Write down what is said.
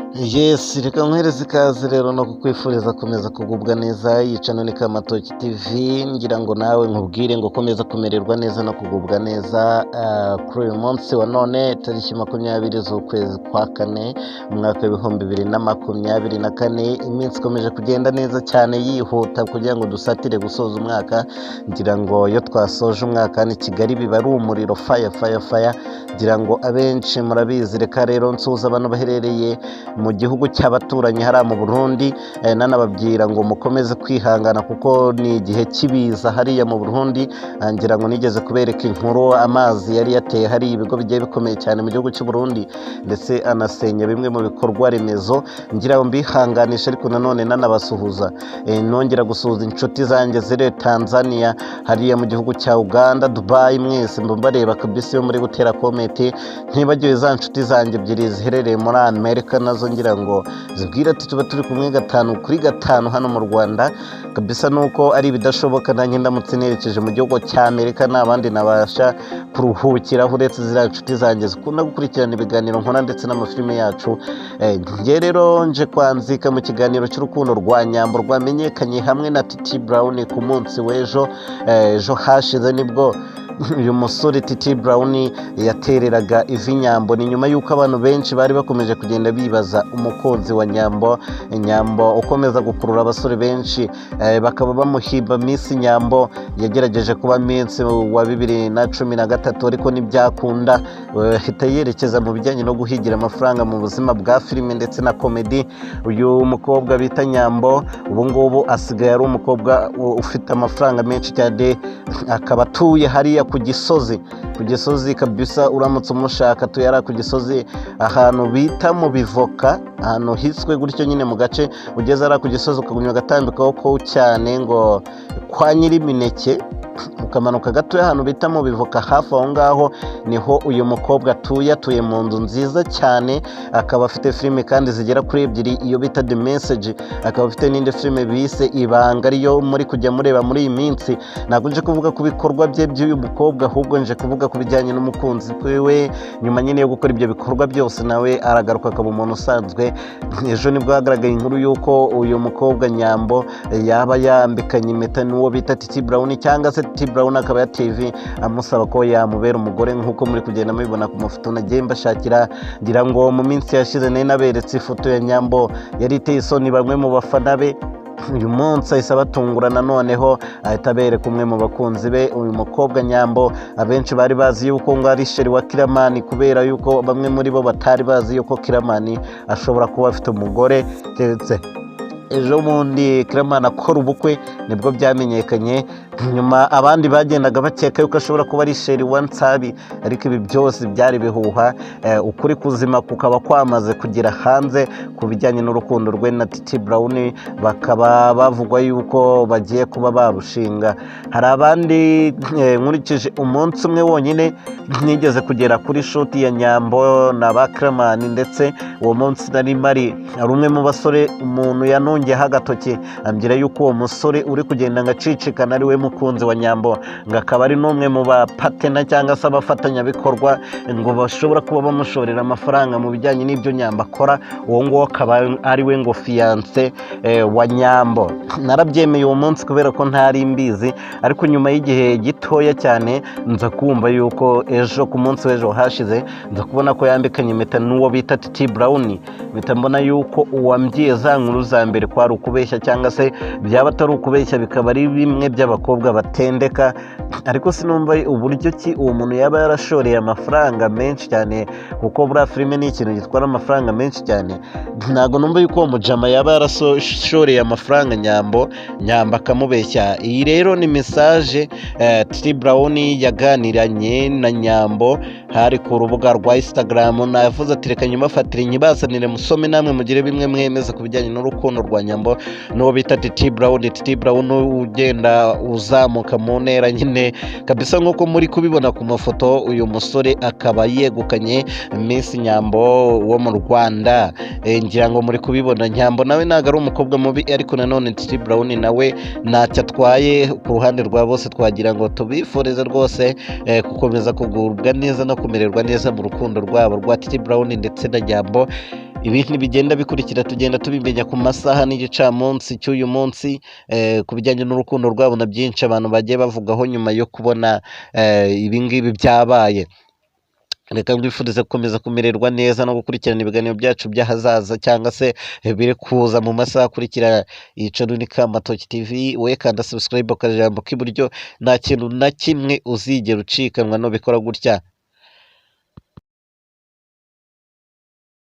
Yes, reka nkuhereze ikaze rero no kukwifuriza komeza kugubwa neza. Yicano ni Kamatoki TV, ngira ngo nawe nkubwire ngo komeza kumererwa neza no kugubwa neza. Kuri uyu munsi wa none, tariki 20 z'ukwezi kwa kane, umwaka wa 2024, iminsi ikomeje kugenda neza cyane yihuta kugira ngo dusatire gusoza umwaka. Ngira ngo iyo twasoje umwaka ni Kigali biba ari umuriro, fire fire fire, ngira ngo abenshi murabizi. Reka rero nsuhuza abantu baherereye mu gihugu cy'abaturanyi hariya mu Burundi, nanababwira ngo mukomeze kwihangana kuko ni igihe cy'ibiza hariya mu Burundi. Ngira ngo nigeze kubereka inkuru, amazi yari yateye hari ibigo bigiye bikomeye cyane mu gihugu cy'u Burundi, ndetse anasenya bimwe mu bikorwa remezo. Ngira ngo mbihanganishe, ariko nanone nanabasuhuza. Nongera gusuhuza inshuti zanjye ziri Tanzania, hariya mu gihugu cya Uganda, Dubai, mwese mba mbareba kabisa iyo muri gutera comment. Ntibagiwe za nshuti zanjye ebyiri ziherereye muri Amerika, nazo ngira ngo zibwire ati tuba turi kumwe gatanu kuri gatanu hano mu Rwanda kabisa. Nuko ari ibidashoboka nanjye ndamutse nerekeje mu gihugu cya Amerika nta bandi nabasha kuruhukiraho uretse ziriya nshuti zanjye zikunda gukurikirana ibiganiro nkora ndetse n'amafilime yacu. Njye rero nje kwanzika mu kiganiro cy'urukundo rwa Nyambo rwamenyekanye hamwe na Titi Brown ku munsi w'ejo. Ejo hashize nibwo uyu musore Titi Brown yatereraga ivi Nyambo. Ni nyuma y'uko abantu benshi bari bakomeje kugenda bibaza umukunzi wa Nyambo, Nyambo ukomeza gukurura abasore benshi, bakaba bamuhimba Miss Nyambo. Yagerageje kuba Miss wa 2013 ariko ntibyakunda, ahita yerekeza mu bijyanye no guhigira amafaranga mu buzima bwa filime ndetse na comedy. Uyu mukobwa bita Nyambo ubu ngubu asigaye ari umukobwa ufite amafaranga menshi cyane, akaba atuye hariya ku Gisozi, ku Gisozi kabisa. Uramutse umushaka, atuye hariya ku Gisozi, ahantu bita mu Bivoka, ahantu hiswe gutyo nyine mu gace. Ugeze hariya ku Gisozi ukagumya ugatambikaho ko cyane ngo kwa nyir'imineke, ukamanuka gatoya ahantu bita mu Bivoka, hafi aho ngaho niho uyu mukobwa atuye. Atuye mu nzu nziza cyane, akaba afite filime kandi zigera kuri ebyiri, iyo bita The Message, akaba afite n'indi filime bise Ibanga, ariyo muri kujya mureba muri iyi minsi. Ntabwo nje kuvuga ku bikorwa bye by'uyu mukobwa, ahubwo nje kuvuga ku bijyanye n'umukunzi we. Nyuma nyine yo gukora ibyo bikorwa byose, nawe aragaruka akaba umuntu usanzwe. Ejo nibwo hagaragaye inkuru y'uko uyu mukobwa Nyambo yaba yambikanye impeta n'uwo bita Titi Brown, cyangwa se Titi Brown akaba yateye ivi amusaba ko yamubera umugore, nk'uko muri kugenda mubibona ku mafoto nagiye mbashakira. Ngira ngo mu minsi yashize nari naberetse ifoto ya Nyambo yari iteye isoni bamwe mu bafana be. Uyu munsi ahise abatungura noneho ahita abereka umwe mu bakunzi be, uyu mukobwa Nyambo. Abenshi bari bazi yuko ngo ari chéri wa Kiramani, kubera yuko bamwe muri bo batari bazi yuko Kiramani ashobora kuba afite umugore, keretse ejo bundi Kiramani akora ubukwe nibwo byamenyekanye. Nyuma abandi bagendaga bakeka yuko ashobora kuba ari chéri wa Nsabi, ariko ibi byose byari bihuha. Ukuri kuzima kukaba kwamaze kugera hanze ku bijyanye n'urukundo rwe na Titi Brown, bakaba bavugwa yuko bagiye kuba barushinga. Hari abandi, nkurikije umunsi umwe wonyine nigeze kugera kuri shoot ya Nyambo na ba Kiramani, ndetse uwo munsi nari mari, hari umwe mu basore umuntu yanongeyeho agatoki ambwira yuko uwo musore uri kugenda ngo acicikana ari we mukunzi wa Nyambo, ngo akaba ari n'umwe mu bapatena cyangwa se abafatanyabikorwa, ngo bashobora kuba bamushorera amafaranga mu bijyanye n'ibyo Nyambo akora. Uwo nguwo akaba ari we ngo fiancé wa Nyambo. Narabyemeye uwo munsi kubera ko ntari mbizi, ariko nyuma y'igihe gitoya cyane nza kumva yuko ejo, ku munsi w'ejo hashize, nza kubona ko yambikanye impeta n'uwo bita Titi Brown. Mpita mbona yuko uwambwiye za nkuru za mbere kwari ukubeshya, cyangwa se byaba atari ukubeshya bikaba ari bimwe by'abakobwa batendeka. Ariko sinumva uburyo ki uwo muntu yaba yarashoreye amafaranga menshi cyane, kuko buriya filime ni ikintu gitwara amafaranga menshi cyane. Ntabwo numva yuko uwo mujama yaba yarashoreye amafaranga Nyambo, Nyambo akamubeshya. Iyi rero ni message Titi Brown yaganiranye na Nyambo, hari ku rubuga rwa Instagram. Navuze ati reka nyubafatire nyibazanire musome namwe mugire bimwe mwemeza ku bijyanye n'urukundo rwa Nyambo n'uwo bita Titi Brown. Titi Brown ugenda uzamuka mu ntera nyine kabisa, nk'uko muri kubibona ku mafoto. Uyu musore akaba yegukanye Miss Nyambo wo mu Rwanda. Ngira ngo muri kubibona, Nyambo nawe ntabwo ari umukobwa mubi, ariko nanone Titi Brown nawe ntacyo atwaye ku ruhande rwa bose. Twagira ngo tubifurize rwose gukomeza kugubwa neza no kumererwa neza mu rukundo rwabo rwa Titi Brown ndetse na Nyambo. Ibintu bigenda bikurikira tugenda tubimenya ku masaha n'igicamunsi cy'uyu munsi, ku bijyanye n'urukundo rwabo na byinshi abantu bagiye bavugaho nyuma yo kubona ibi ngibi byabaye. Reka mbifurize gukomeza kumererwa neza no gukurikirana ibiganiro byacu by'ahazaza cyangwa se biri kuza mu masaha akurikira. Iyi channel ni Kamatoki TV. We kanda subscribe, akajambo k'iburyo, nta kintu na kimwe uzigera ucikanwa nubikora gutya.